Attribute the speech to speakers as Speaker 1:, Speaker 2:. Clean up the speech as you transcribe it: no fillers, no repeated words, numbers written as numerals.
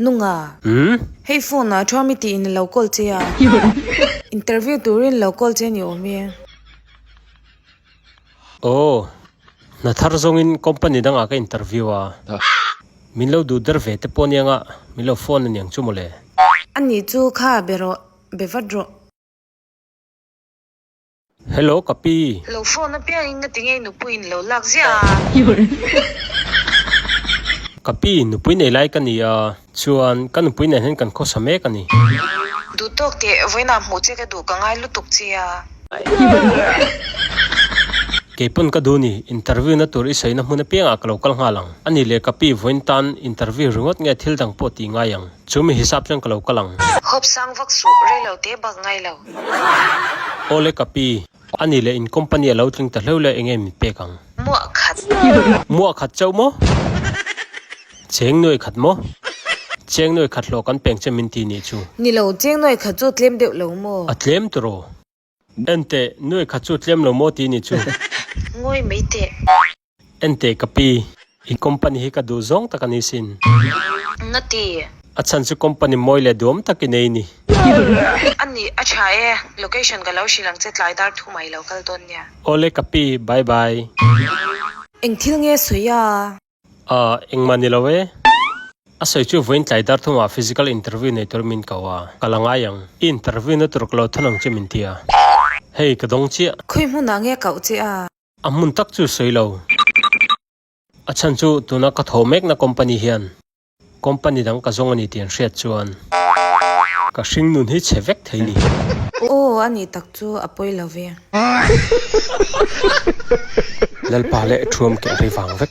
Speaker 1: Nunga.
Speaker 2: Umm.
Speaker 1: Hei phone ah Thuami tiin a lo call che a. Interview turin lo call che ni awm e.
Speaker 2: Aw. Hna thar zawngin company dangah ka interview a. Min lo duh der ve te pawh aniang a, min lo phone aniang chu mawle.
Speaker 1: Anih chu kha be rawh, be vat rawh.
Speaker 2: Hello ka pi.
Speaker 1: Lo phone apiangin nga tinge nupui in lo lak ziah a.
Speaker 2: Ka pi, nupui nei lai ka ni a, chuan ka nupui nen hian kan khawsa mek a ni.
Speaker 1: Duh tawk teh, vawiinah hmuh che ka duh ka ngai lutuk che a.
Speaker 2: Keipawn ka duh ni, interview na tur i sawina hmun apiangah ka lo kal nghal ang. A ni leh ka pi, vawiin tan interview ringawt nge thil dang pawh tih ngai ang. Chu mi hisap chuan ka lo kal ang.
Speaker 1: Hawp sang vak suh, reilo te bak ngai lo.
Speaker 2: Awle ka pi, a ni leh in company a lo tling ta hleuh leh enge min pek ang?
Speaker 1: Muah khat.
Speaker 2: Muah khat chauh maw? Cheng nuai khat maw? Cheng nuai khat hlawh kan peng che min ti nih chu.
Speaker 1: Ni lo, cheng nuai khat chu tlem deuh lo maw?
Speaker 2: A tlem tawh. Enteh, nuai khat chu tlem lo maw ti nih chu.
Speaker 1: Ngawi mai teh.
Speaker 2: Enteh ka pi, i company hi ka duh zawng tak a ni sin.
Speaker 1: Nga ti?
Speaker 2: A chhan chu company mawi leh duam tak i nei ni.
Speaker 1: A nih, a tha e, location ka lo hrilh ang che tlai dar thu mai lo kal dawn nia.
Speaker 2: Awle ka pi, bye bye.
Speaker 1: Eng thil nge sawi a?
Speaker 2: Aah, engmah ni lo e. A sawi chu vawiin tlai dar thumah physical interview nei tur min ko a, ka la ngai ang. I interview na tur ka lo thawn ang che min ti a. Hei, ka dawng chiah.
Speaker 1: Khawi hmunah nge kauh che a?
Speaker 2: A hmun tak chu sawi lo. A chhan chu tuna ka thaw mekna company hian company dang ka zawng a ni tih an hriat chuan ka hring nun hi chhe vek thei ni.
Speaker 1: Aw a nih tak chu a pawi lo ve.
Speaker 2: Lalpa leh thuam keh rei vang vek.